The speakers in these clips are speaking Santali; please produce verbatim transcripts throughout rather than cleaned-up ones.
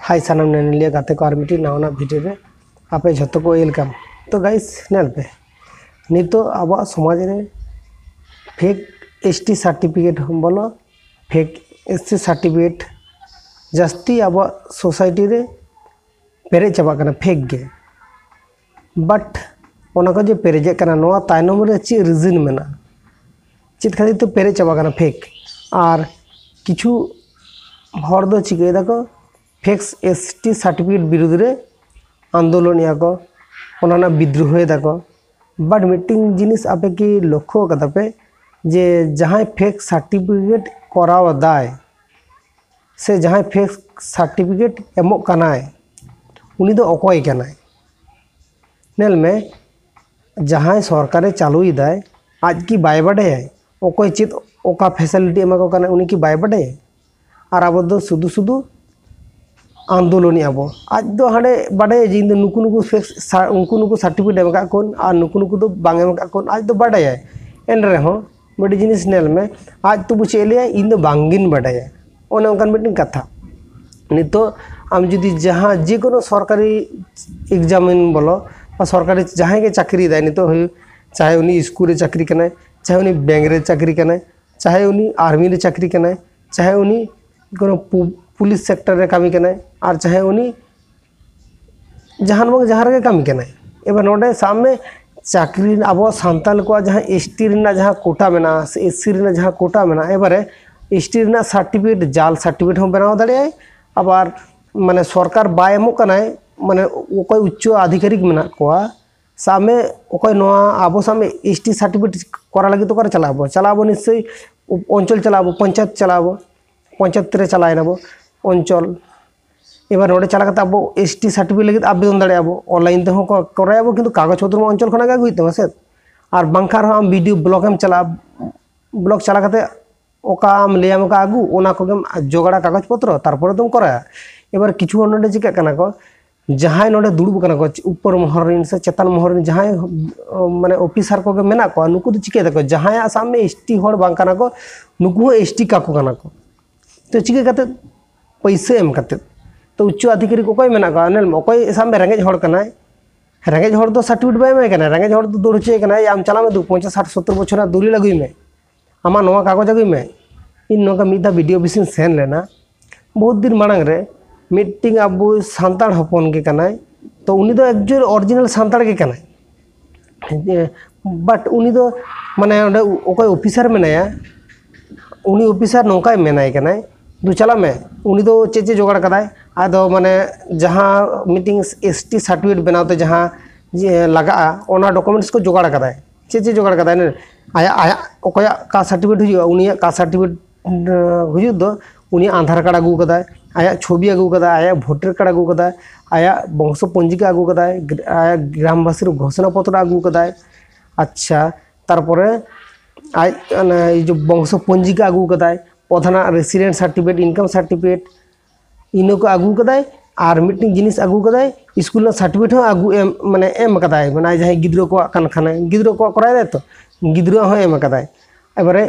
ᱦᱟᱭ ᱥᱟᱱᱟᱢ ᱧᱮᱧᱮᱞᱤᱭᱟᱹ ᱜᱟᱛᱮ ᱠᱚ, ᱟᱨ ᱢᱤᱫᱴᱤᱡ ᱱᱟᱣᱟᱱᱟᱜ ᱵᱷᱤᱰᱤᱭᱳ ᱨᱮ ᱟᱯᱮ ᱡᱷᱚᱛᱚ ᱠᱚ ᱳᱭᱮᱞᱠᱟᱢ᱾ ᱛᱚ ᱜᱟᱭᱤᱥ, ᱧᱮᱞ ᱯᱮ, ᱱᱤᱛᱚᱜ ᱟᱵᱚᱣᱟᱜ ᱥᱚᱢᱟᱡᱽ ᱨᱮ ᱯᱷᱮᱠ ᱮᱥ ᱴᱤ ᱥᱟᱨᱴᱤᱯᱷᱤᱠᱮᱴ ᱵᱚᱞᱚ, ᱯᱷᱮᱠ ᱮᱥ ᱴᱤ ᱥᱟᱨᱴᱤᱯᱷᱤᱠᱮᱴ ᱡᱟᱹᱥᱛᱤ ᱟᱵᱚᱣᱟᱜ ᱥᱳᱥᱟᱭᱴᱤ ᱨᱮ ᱯᱮᱨᱮᱡ ᱪᱟᱵᱟᱜ ᱠᱟᱱᱟ ᱯᱷᱮᱠ ᱜᱮ᱾ ᱵᱟᱴ ᱚᱱᱟ ᱠᱚ ᱡᱮ ᱯᱮᱨᱮᱡᱚᱜ ᱠᱟᱱᱟ, ᱱᱚᱣᱟ ᱛᱟᱭᱱᱚᱢ ᱨᱮ ᱪᱮᱫ ᱨᱤᱡᱤᱱ ᱢᱮᱱᱟᱜᱼᱟ? ᱪᱮᱫ ᱠᱷᱟᱹᱛᱤᱨ ᱛᱮ ᱯᱮᱨᱮᱡ ᱪᱟᱵᱟᱜ ᱠᱟᱱᱟ ᱯᱷᱮᱠ? ᱟᱨ ᱠᱤᱪᱷᱩ ᱦᱚᱲ ᱫᱚ ᱪᱤᱠᱟᱹᱭ ᱫᱟᱠᱚ, ᱯᱷᱮᱠ ᱮᱥ ᱴᱤ ᱥᱟᱨᱴᱤᱯᱷᱤᱠᱮᱴ ᱵᱤᱨᱩᱫᱽ ᱨᱮ ᱟᱱᱫᱳᱞᱚᱱᱮᱜᱼᱟ ᱠᱚ, ᱚᱱᱟ ᱨᱮᱱᱟᱜ ᱵᱤᱫᱽᱨᱳᱦᱚᱭ ᱫᱟᱠᱚ᱾ ᱵᱟᱴ ᱢᱤᱫᱴᱤᱝ ᱡᱤᱱᱤᱥ ᱟᱯᱮ ᱠᱤ ᱞᱚᱠᱠᱷᱚ ᱠᱟᱫᱟ ᱯᱮ ᱡᱮ ᱡᱟᱦᱟᱸᱭ ᱯᱷᱮᱠ ᱥᱟᱨᱴᱤᱯᱷᱤᱠᱮᱴ ᱠᱚᱨᱟᱣ ᱮᱫᱟᱭ ᱥᱮ ᱡᱟᱦᱟᱸᱭ ᱯᱷᱮᱠ ᱥᱟᱨᱴᱤᱯᱷᱤᱠᱮᱴ ᱮᱢᱚᱜ ᱠᱟᱱᱟᱭ, ᱩᱱᱤ ᱫᱚ ᱚᱠᱚᱭ ᱠᱟᱱᱟᱭ? ᱧᱮᱞ ᱢᱮ, ᱡᱟᱦᱟᱸᱭ ᱥᱚᱨᱠᱟᱨᱮ ᱪᱟᱹᱞᱩᱭᱮᱫᱟᱭ, ᱟᱡ ᱠᱤ ᱵᱟᱭ ᱵᱟᱰᱟᱭᱟ ᱚᱠᱚᱭ ᱪᱮᱫ, ᱚᱠᱟ ᱯᱷᱮᱥᱤᱞᱤᱴᱤ ᱮᱢᱟ ᱠᱚ ᱠᱟᱱᱟ? ᱩᱱᱤ ᱠᱤ ᱵᱟᱭ ᱵᱟᱰᱟᱭᱟ? ᱟᱨ ᱟᱵᱚ ᱫᱚ ᱥᱩᱫᱷᱩ ᱥᱩᱫᱷᱩ ᱟᱱᱫᱳᱞᱚᱱᱮᱜᱼᱟ ᱵᱚ᱾ ᱟᱡ ᱫᱚ ᱦᱟᱸᱰᱮ ᱵᱟᱰᱟᱭᱟ ᱡᱮ ᱤᱧ ᱫᱚ ᱱᱩᱠᱩ ᱱᱩᱠᱩ ᱯᱷᱮᱠ-, ᱥᱟ-, ᱩᱱᱠᱩ ᱱᱩᱠᱩ ᱥᱟᱨᱴᱤᱯᱷᱤᱠᱮᱴ ᱮᱢ ᱟᱠᱟᱫ ᱠᱚᱣᱟ ᱟᱨ ᱱᱩᱠᱩ ᱱᱩᱠᱩ ᱫᱚ ᱵᱟᱝ ᱮᱢ ᱟᱠᱟᱫ ᱠᱚᱣᱟ, ᱟᱡ ᱫᱚ ᱵᱟᱰᱟᱭᱟᱭ᱾ ᱮᱱ ᱨᱮᱦᱚᱸ ᱢᱤᱫᱴᱤᱡ ᱡᱤᱱᱤᱥ ᱧᱮᱞ ᱢᱮ, ᱟᱡ ᱛᱚᱵᱩ ᱪᱮᱫ ᱮ ᱞᱟᱹᱭᱟ, ᱤᱧ ᱫᱚ ᱵᱟᱝᱜᱤᱧ ᱵᱟᱰᱟᱭᱟ᱾ ᱚᱱᱮ ᱚᱱᱠᱟᱱ ᱢᱤᱫᱴᱤᱡ ᱠᱟᱛᱷᱟ᱾ ᱱᱤᱛᱚᱜ ᱟᱢ ᱡᱩᱫᱤ ᱡᱟᱦᱟᱸ ᱡᱮᱠᱳᱱᱳ ᱥᱚᱨᱠᱟᱨᱤ ᱮᱠᱡᱟᱢᱤᱱ ᱵᱚᱞᱚ ᱵᱟ ᱥᱚᱨᱠᱟᱨᱤ ᱡᱟᱦᱟᱸᱭ ᱜᱮ ᱪᱟᱹᱠᱨᱤᱭᱮᱫᱟᱭ ᱱᱤᱛᱚᱜ ᱦᱩᱭᱩᱜ, ᱪᱟᱦᱮ ᱩᱱᱤ ᱥᱠᱩᱞ ᱨᱮ ᱪᱟᱹᱠᱨᱤ ᱠᱟᱱᱟᱭ, ᱪᱟᱦᱮ ᱩᱱᱤ ᱵᱮᱝᱠ ᱨᱮ ᱪᱟᱹᱠᱨᱤ ᱠᱟᱱᱟᱭ, ᱪᱟᱦᱮ ᱩᱱᱤ ᱟᱨᱢᱤ ᱨᱮ ᱪᱟᱹᱠᱨᱤ ᱠᱟᱱᱟᱭ, ᱪᱟᱦᱮ ᱩᱱᱤ ᱠᱳᱱᱳ ᱯᱩ-, ᱯᱩᱞᱤᱥ ᱥᱮᱠᱴᱚᱨ ᱨᱮ ᱠᱟᱹᱢᱤ ᱠᱟᱱᱟᱭ, ᱟᱨ ᱪᱟᱦᱮ ᱩᱱᱤ ᱡᱟᱦᱟᱱ ᱵᱟᱝ ᱡᱟᱦᱟᱸ ᱨᱮᱜᱮ ᱠᱟᱹᱢᱤ ᱠᱟᱱᱟᱭ᱾ ᱮᱵᱟᱨ ᱱᱚᱰᱮ ᱥᱟᱵ ᱢᱮ, ᱪᱟᱹᱠᱨᱤ ᱨᱮᱱᱟᱜ, ᱟᱵᱚ ᱥᱟᱱᱛᱟᱲ ᱠᱚᱣᱟᱜ ᱡᱟᱦᱟᱸ ᱮᱥ ᱴᱤ ᱨᱮᱱᱟᱜ ᱡᱟᱦᱟᱸ ᱠᱳᱴᱟ ᱢᱮᱱᱟᱜᱼᱟ ᱥᱮ ᱮᱥ ᱥᱤ ᱨᱮᱱᱟᱜ ᱡᱟᱦᱟᱸ ᱠᱳᱴᱟ ᱢᱮᱱᱟᱜᱼᱟ, ᱮᱵᱟᱨᱮ ᱮᱥ ᱴᱤ ᱨᱮᱱᱟᱜ ᱥᱟᱨᱴᱤᱯᱷᱤᱠᱮᱴ, ᱡᱟᱞ ᱥᱟᱨᱴᱤᱯᱷᱤᱠᱮᱴ ᱦᱚᱸ ᱵᱮᱱᱟᱣ ᱫᱟᱲᱮᱭᱟᱜᱼᱟᱭ᱾ ᱟᱵᱟᱨ ᱢᱟᱱᱮ ᱥᱚᱨᱠᱟᱨ ᱵᱟᱭ ᱮᱢᱚᱜ ᱠᱟᱱᱟᱭ, ᱢᱟᱱᱮ ᱚᱠᱚᱭ ᱩᱪᱪᱚ ᱟᱫᱷᱤᱠᱟᱨᱤᱠ ᱢᱮᱱᱟᱜ ᱠᱚᱣᱟ, ᱥᱟᱵ ᱢᱮ ᱚᱠᱚᱭ ᱱᱚᱣᱟ ᱟᱵᱚ ᱥᱟᱵ ᱢᱮ ᱮᱥ ᱴᱤ ᱥᱟᱨᱴᱤᱯᱷᱤᱠᱮᱴ ᱠᱚᱨᱟᱣ ᱞᱟᱹᱜᱤᱫ ᱫᱚ ᱚᱠᱟᱨᱮ ᱪᱟᱞᱟᱜ ᱟᱵᱚ? ᱪᱟᱞᱟᱜ ᱟᱵᱚ ᱱᱤᱥᱪᱚᱭ ᱚᱧᱪᱚᱞ ᱪᱟᱞᱟᱜ ᱟᱵᱚ, ᱯᱚᱧᱪᱟᱭᱮᱛ ᱪᱟᱞᱟᱜ ᱟᱵᱚ, ᱯᱚᱧᱪᱟᱭᱮᱛ ᱨᱮ ᱪᱟᱞᱟᱣ ᱮᱱᱟᱵᱚ, ᱚᱧᱪᱚᱞ᱾ ᱮᱵᱟᱨ ᱱᱚᱰᱮ ᱪᱟᱞᱟᱣ ᱠᱟᱛᱮ ᱟᱵᱚ ᱮᱥ ᱴᱤ ᱥᱟᱨᱴᱤᱯᱷᱤᱠᱮᱴ ᱞᱟᱹᱜᱤᱫ ᱟᱵᱮᱫᱚᱱ ᱫᱟᱲᱮᱭᱟᱜᱼᱟ ᱵᱚ, ᱚᱱᱞᱟᱭᱤᱱ ᱛᱮᱦᱚᱸ ᱠᱚ ᱠᱚᱨᱟᱭᱟᱵᱚ, ᱠᱤᱱᱛᱩ ᱠᱟᱜᱚᱡᱽ ᱯᱚᱛᱨᱚ ᱢᱟ ᱚᱧᱪᱚᱞ ᱠᱷᱚᱱᱟᱜ ᱜᱮ ᱟᱹᱜᱩᱭ ᱦᱩᱭᱩᱜ ᱛᱟᱢᱟ ᱥᱮ᱾ ᱟᱨ ᱵᱟᱝᱠᱷᱟᱱ ᱨᱮᱦᱚᱸ ᱟᱢ ᱵᱤ ᱰᱤ ᱳ ᱵᱞᱚᱠ ᱮᱢ ᱪᱟᱞᱟᱜᱼᱟ, ᱵᱞᱚᱠ ᱪᱟᱞᱟᱣ ᱠᱟᱛᱮ ᱚᱠᱟ ᱟᱢ ᱞᱟᱹᱭᱟᱢ ᱚᱠᱟ ᱟᱹᱜᱩ, ᱚᱱᱟ ᱠᱚᱜᱮᱢ ᱡᱚᱜᱟᱲᱟ ᱠᱟᱜᱚᱡᱽ ᱯᱚᱛᱨᱚ, ᱛᱟᱨᱯᱚᱨᱮ ᱫᱚᱢ ᱠᱚᱨᱟᱭᱟ᱾ ᱮᱵᱟᱨ ᱠᱤᱪᱷᱩ ᱦᱚᱲ ᱱᱚᱰᱮ ᱪᱤᱠᱟᱹᱜ ᱠᱟᱱᱟ ᱠᱚ, ᱡᱟᱦᱟᱸᱭ ᱱᱚᱰᱮ ᱫᱩᱲᱩᱵ ᱠᱟᱱᱟ ᱠᱚ, ᱩᱯᱚᱨ ᱢᱚᱦᱚᱞ ᱨᱮᱱ ᱥᱮ ᱪᱮᱛᱟᱱ ᱢᱚᱦᱚᱞ ᱨᱮᱱ ᱡᱟᱦᱟᱸᱭ, ᱢᱟᱱᱮ, ᱚᱯᱷᱤᱥᱟᱨ ᱠᱚᱜᱮ ᱢᱮᱱᱟᱜ ᱠᱚᱣᱟ, ᱱᱩᱠᱩ ᱫᱚ ᱪᱤᱠᱟᱹᱭ ᱫᱟᱠᱚ, ᱡᱟᱦᱟᱸᱭᱟᱜ ᱥᱟᱵ ᱢᱮ ᱮᱥ ᱴᱤ ᱦᱚᱲ ᱵᱟᱝ ᱠᱟᱱᱟ ᱠᱚ, ᱱᱩᱠᱩ ᱦᱚᱸ ᱮᱥ ᱴᱤ ᱠᱟᱠᱚ ᱠᱟᱱᱟ ᱠᱚ᱾ ᱛᱚ ᱪᱤᱠᱟᱹ ᱠᱟᱛᱮ? ᱯᱩᱭᱥᱟᱹ ᱮᱢ ᱠᱟᱛᱮ᱾ ᱛᱚ ᱩᱪᱪᱚ ᱟᱫᱷᱤᱠᱟᱨᱤᱠ ᱚᱠᱚᱭ ᱢᱮᱱᱟᱜ ᱠᱚᱣᱟ? ᱧᱮᱞ ᱢᱮ, ᱚᱠᱚᱭ ᱥᱟᱵ ᱢᱮ ᱨᱮᱸᱜᱮᱡ ᱦᱚᱲ ᱠᱟᱱᱟᱭ, ᱨᱮᱸᱜᱮᱡ ᱦᱚᱲ ᱫᱚ ᱥᱟᱨᱴᱤᱯᱷᱤᱠᱮᱴ ᱵᱟᱭ ᱮᱢᱟᱭ ᱠᱟᱱᱟ, ᱨᱮᱸᱜᱮᱡ ᱦᱚᱲ ᱫᱚ ᱫᱟᱹᱲ ᱦᱚᱪᱚᱭᱮ ᱠᱟᱱᱟᱭ, "ᱟᱢ ᱪᱟᱞᱟᱜ ᱢᱮ ᱫᱩ, ᱯᱚᱧᱪᱟᱥ, ᱥᱟᱴ, ᱥᱚᱛᱛᱚᱨ ᱵᱚᱪᱷᱚᱨ ᱨᱮᱱᱟᱜ ᱫᱚᱞᱤᱞ ᱟᱹᱜᱩᱭ ᱢᱮ, ᱟᱢᱟᱜ ᱱᱚᱣᱟ ᱠᱟᱜᱚᱡᱽ ᱟᱹᱜᱩᱭ ᱢᱮ᱾" ᱤᱧ ᱱᱚᱝᱠᱟ ᱢᱤᱫ ᱫᱷᱟᱣ ᱵᱤ ᱰᱤ ᱳ ᱚᱯᱷᱤᱥ ᱤᱧ ᱥᱮᱱ ᱞᱮᱱᱟ, ᱵᱚᱦᱩᱛ ᱫᱤᱱ ᱢᱟᱲᱟᱝ ᱨᱮ, ᱢᱤᱫᱴᱤᱝ ᱟᱵᱚ ᱥᱟᱱᱛᱟᱲ ᱦᱚᱯᱚᱱ ᱜᱮ ᱠᱟᱱᱟᱭ, ᱛᱚ ᱩᱱᱤ ᱫᱚ ᱮᱠᱪᱩᱭᱮᱞ ᱚᱨᱤᱡᱤᱱᱟᱞ ᱥᱟᱱᱛᱟᱲ ᱜᱮ ᱠᱟᱱᱟᱭ᱾ ᱵᱟᱴ ᱩᱱᱤ ᱫᱚ ᱢᱟᱱᱮ ᱚᱸᱰᱮ ᱚᱠᱚᱭ ᱚᱯᱷᱤᱥᱟᱨ ᱢᱮᱱᱟᱭᱟ, ᱩᱱᱤ ᱚᱯᱷᱤᱥᱟᱨ ᱱᱚᱝᱠᱟᱭ ᱢᱮᱱᱟᱭ ᱠᱟᱱᱟᱭ, "ᱫᱩ ᱪᱟᱞᱟᱜ ᱢᱮ᱾" ᱩᱱᱤ ᱫᱚ ᱪᱮᱫ ᱪᱮᱫ ᱡᱚᱜᱟᱲ ᱠᱟᱫᱟᱭ? ᱟᱫᱚ ᱢᱟᱱᱮ ᱡᱟᱦᱟᱸ ᱢᱤᱫᱴᱤᱝ ᱮᱥ ᱴᱤ ᱥᱟᱨᱴᱤᱯᱷᱤᱠᱮᱴ ᱵᱮᱱᱟᱣ ᱛᱮ ᱡᱟᱦᱟᱸ ᱡᱮ ᱞᱟᱜᱟᱜᱼᱟ, ᱚᱱᱟ ᱰᱚᱠᱩᱢᱮᱱᱴᱥ ᱠᱚ ᱡᱚᱜᱟᱲ ᱠᱟᱫᱟᱭ᱾ ᱪᱮᱫ ᱪᱮᱫ ᱡᱚᱜᱟᱲ ᱠᱟᱫᱟᱭ? ᱟᱭᱟᱜ, ᱟᱭᱟᱜ ᱚᱠᱚᱭᱟᱜ ᱠᱟᱥᱴ ᱥᱟᱨᱴᱤᱯᱷᱤᱠᱮᱴ ᱦᱩᱭᱩᱜᱼᱟ, ᱩᱱᱤᱭᱟᱜ ᱠᱟᱥᱴ ᱥᱟᱨᱴᱤᱯᱷᱤᱠᱮᱴ ᱦᱩᱭᱩᱜ ᱫᱚ, ᱩᱱᱤᱭᱟᱜ ᱟᱫᱷᱟᱨ ᱠᱟᱨᱰ ᱟᱹᱜᱩ ᱠᱟᱫᱟᱭ, ᱟᱭᱟᱜ ᱪᱷᱚᱵᱤ ᱟᱹᱜᱩ ᱠᱟᱫᱟᱭ, ᱟᱭᱟᱜ ᱵᱷᱳᱴᱟᱨ ᱠᱟᱨᱰ ᱟᱹᱜᱩ ᱠᱟᱫᱟᱭ, ᱟᱭᱟᱜ ᱵᱚᱝᱥᱚ ᱯᱚᱧᱡᱤᱠᱟ ᱟᱹᱜᱩ ᱠᱟᱫᱟᱭ, ᱟᱭᱟᱜ ᱜᱨᱟᱢᱵᱟᱥᱤ ᱜᱷᱳᱥᱚᱱᱟ ᱯᱚᱛᱨᱚ ᱟᱹᱜᱩ ᱠᱟᱫᱟᱭ᱾ ᱟᱪᱪᱷᱟ, ᱛᱟᱨᱯᱚᱨᱮ ᱟᱡ ᱚᱱᱟ ᱤᱭᱟᱹ ᱵᱚᱝᱥᱚ ᱯᱚᱧᱡᱤᱠᱟ ᱟᱹᱜᱩ ᱠᱟᱫᱟᱭ, ᱯᱨᱚᱫᱷᱟᱱᱟᱜ ᱨᱮᱥᱤᱰᱮᱱᱴ ᱥᱟᱨᱴᱤᱯᱷᱤᱠᱮᱴ, ᱤᱱᱠᱟᱢ ᱥᱟᱨᱴᱤᱯᱷᱤᱠᱮᱴ, ᱤᱱᱟᱹ ᱠᱚ ᱟᱹᱜᱩ ᱠᱟᱫᱟᱭ᱾ ᱟᱨ ᱢᱤᱫᱴᱮᱱ ᱡᱤᱱᱤᱥ ᱟᱹᱜᱩ ᱠᱟᱫᱟᱭ, ᱥᱠᱩᱞ ᱨᱮᱱᱟᱜ ᱥᱟᱨᱴᱤᱯᱷᱤᱠᱮᱴ ᱦᱚᱸ ᱟᱹᱜᱩ ᱮᱢ, ᱢᱟᱱᱮ ᱮᱢ ᱠᱟᱫᱟᱭ, ᱢᱟᱱᱮ ᱡᱟᱦᱟᱸᱭ ᱜᱤᱫᱽᱨᱟᱹ ᱠᱚᱣᱟᱜ ᱠᱟᱱ ᱠᱷᱟᱱᱮ, ᱜᱤᱫᱽᱨᱟᱹ ᱠᱚᱣᱟᱜ ᱠᱚᱨᱟᱣ ᱫᱟᱭ ᱛᱚ, ᱜᱤᱫᱽᱨᱟᱹᱣᱟᱜ ᱦᱚᱸ ᱮᱢ ᱠᱟᱫᱟᱭ᱾ ᱮᱵᱟᱨᱮ,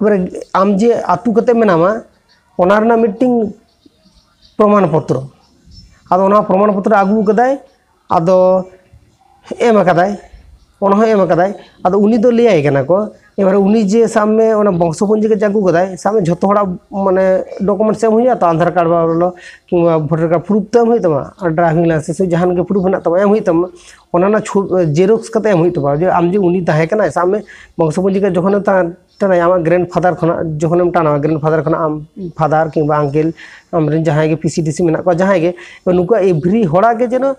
ᱮᱵᱟᱨᱮ ᱟᱢ ᱡᱮ ᱟᱹᱛᱩ ᱠᱟᱛᱮ ᱢᱮᱱᱟᱢᱟ, ᱚᱱᱟ ᱨᱮᱱᱟᱜ ᱢᱤᱫᱴᱮᱱ ᱯᱨᱚᱢᱟᱱ ᱯᱚᱛᱨᱚ, ᱟᱫᱚ ᱚᱱᱟ ᱯᱨᱚᱢᱟᱱ ᱯᱚᱛᱨᱚ ᱟᱹᱜᱩ ᱠᱟᱫᱟᱭ, ᱟᱫᱚ ᱮᱢ ᱟᱠᱟᱫᱟᱭ, ᱚᱱᱟ ᱦᱚᱸ ᱮᱢ ᱟᱠᱟᱫᱟᱭ᱾ ᱟᱫᱚ ᱩᱱᱤ ᱫᱚ ᱞᱟᱹᱭᱟᱭ ᱠᱟᱱᱟ ᱠᱚ, ᱮᱵᱟᱨᱮ ᱩᱱᱤ ᱡᱮ ᱥᱟᱵ ᱢᱮ ᱚᱱᱟ ᱵᱚᱝᱥᱚ ᱯᱚᱧᱡᱤᱠᱟ ᱡᱮ ᱟᱹᱜᱩ ᱠᱟᱫᱟᱭ, ᱥᱟᱵ ᱢᱮ ᱡᱷᱚᱛᱚ ᱦᱚᱲᱟᱜ ᱢᱟᱱᱮ ᱰᱚᱠᱩᱢᱮᱱᱴᱥ ᱮᱢ ᱦᱩᱭᱩᱜᱼᱟ ᱛᱚ, ᱟᱫᱷᱟᱨ ᱠᱟᱨᱰ ᱵᱟ ᱵᱚᱞᱚ ᱠᱤᱝᱵᱟ ᱵᱷᱳᱴᱟᱨ ᱠᱟᱨᱰ ᱯᱨᱩᱯᱷ ᱛᱚ ᱮᱢ ᱦᱩᱭᱩᱜ ᱛᱟᱢᱟ, ᱟᱨ ᱰᱨᱟᱭᱵᱷᱤᱝ ᱞᱟᱭᱥᱮᱱᱥ ᱥᱮ ᱡᱟᱦᱟᱱ ᱜᱮ ᱯᱨᱩᱯᱷ ᱢᱮᱱᱟᱜ ᱛᱟᱢᱟ ᱮᱢ ᱦᱩᱭᱩᱜ ᱛᱟᱢᱟ᱾ ᱚᱱᱟ ᱨᱮᱱᱟᱜ ᱡᱮᱨᱚᱠᱥ ᱠᱟᱛᱮ ᱮᱢ ᱦᱩᱭᱩᱜ ᱛᱟᱢᱟ, ᱡᱮ ᱟᱢ ᱡᱮ ᱩᱱᱤ ᱛᱟᱦᱮᱸ ᱠᱟᱱᱟᱭ, ᱥᱟᱵ ᱢᱮ ᱵᱚᱝᱥᱚ ᱯᱚᱧᱡᱤᱠᱟ ᱡᱚᱠᱷᱚᱱᱮᱢ ᱛᱟᱦᱮᱸ ᱠᱟᱱᱟ, ᱟᱢᱟᱜ ᱜᱨᱮᱱᱰ ᱯᱷᱟᱫᱟᱨ ᱠᱷᱚᱱᱟᱜ ᱡᱚᱠᱷᱚᱱᱮᱢ ᱴᱟᱱᱟᱣᱟ, ᱜᱨᱮᱱᱰ ᱯᱷᱟᱫᱟᱨ ᱠᱷᱚᱱᱟᱜ ᱟᱢ ᱯᱷᱟᱫᱟᱨ ᱠᱤᱝᱵᱟ ᱟᱝᱠᱮᱞ, ᱟᱢᱨᱮᱱ ᱡᱟᱦᱟᱸᱭ ᱜᱮ ᱯᱤ ᱥᱤ ᱰᱤ ᱥᱤ ᱢᱮᱱᱟᱜ ᱠᱚᱣᱟ, ᱡᱟᱦᱟᱸᱭ ᱜᱮ, ᱱᱩᱠᱩᱣᱟᱜ ᱮᱵᱷᱨᱤ ᱦᱚᱲᱟᱜ ᱜᱮ ᱡᱮᱱᱚ